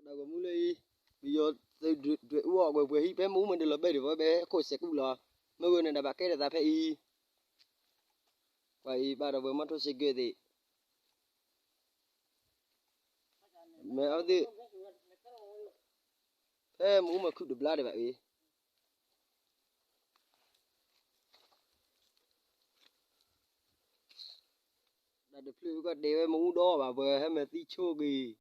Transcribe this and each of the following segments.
တၢ်ဂီၤမူလၢအံၤ, ပယီၤသုးဒွဲၣ်အူအီၣ်ကွဲးပှဲၤဟံၣ် ဖဲမ့ၣ်အူမ့ၢ်ဒၣ်လီၤဘဲဒံး ပဝဲဘဲခိၣ်စဲးကူၣ်လီၤ. မ့ၢ်ဂ့ၤန့ၣ်ဒီးဘၣ်ကဲထီၣ်သးဖဲအံၤ, ကွၢ်အံၤ ဘၣ်ဒီးပှၤမီထိၣ်စ့ကၢးသ့ၣ်, မ့ၢ်အဝဲသ့ၣ်, ဖဲမ့ၣ်အူမ့ၢ်ခုၣ်တဘျါဒံးဘၣ်အံၤ တၢ်တဖျၢၣ်ကီၢ်ဒဲးဝဲမ့ၣ်အူဒီးဘၣ် ပှၤဟဲမ့ၢ်သံဆိက့ၤ,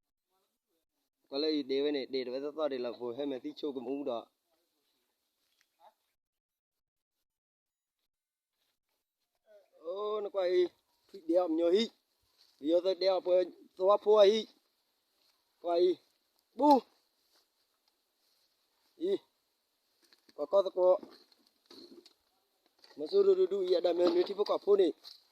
ကွၢ်လၢအံၤဒဲးဝဲန့ၣ် ဒဲးတဝဲသီသီဒံးလီၤ ပှၤဟဲမ့ၢ်သံဆိက့ၤမ့ၣ်အူဒီး အိ နကွၢ်အံၤ, ထွံၣ်ဒဲးအီၣ်ပညီဟံၣ်, ပယီၤသုးဒဲးအီၣ်ပှၤသဝီဖိအဟံၣ်, ကွၢ်အံၤ, ဘူ, အံၤ, ပှၤကီၢ်သကိး, မီၤစိရိၤတဒူၣ်အံၤ အဒၣ်မ့ၢ်နုာ်ထံဖိကီၢ်ဖိန့ၣ် ပှၤ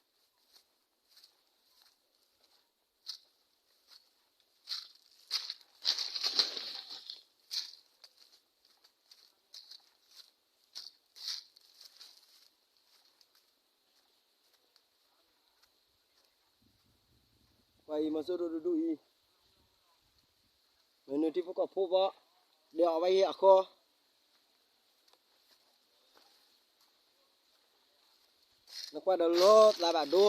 အံၤမီၤစိရိၤတဒူၣ်အံၤ, မ့ၢ်နုာ်ထံဖိကီၢ်ဖိဘၣ်, ဒဲးအီၣ်ဝဲဟံၣ်အဃီ, နကွၢ်ဒီးလီၤသးဘၣ်ဒိ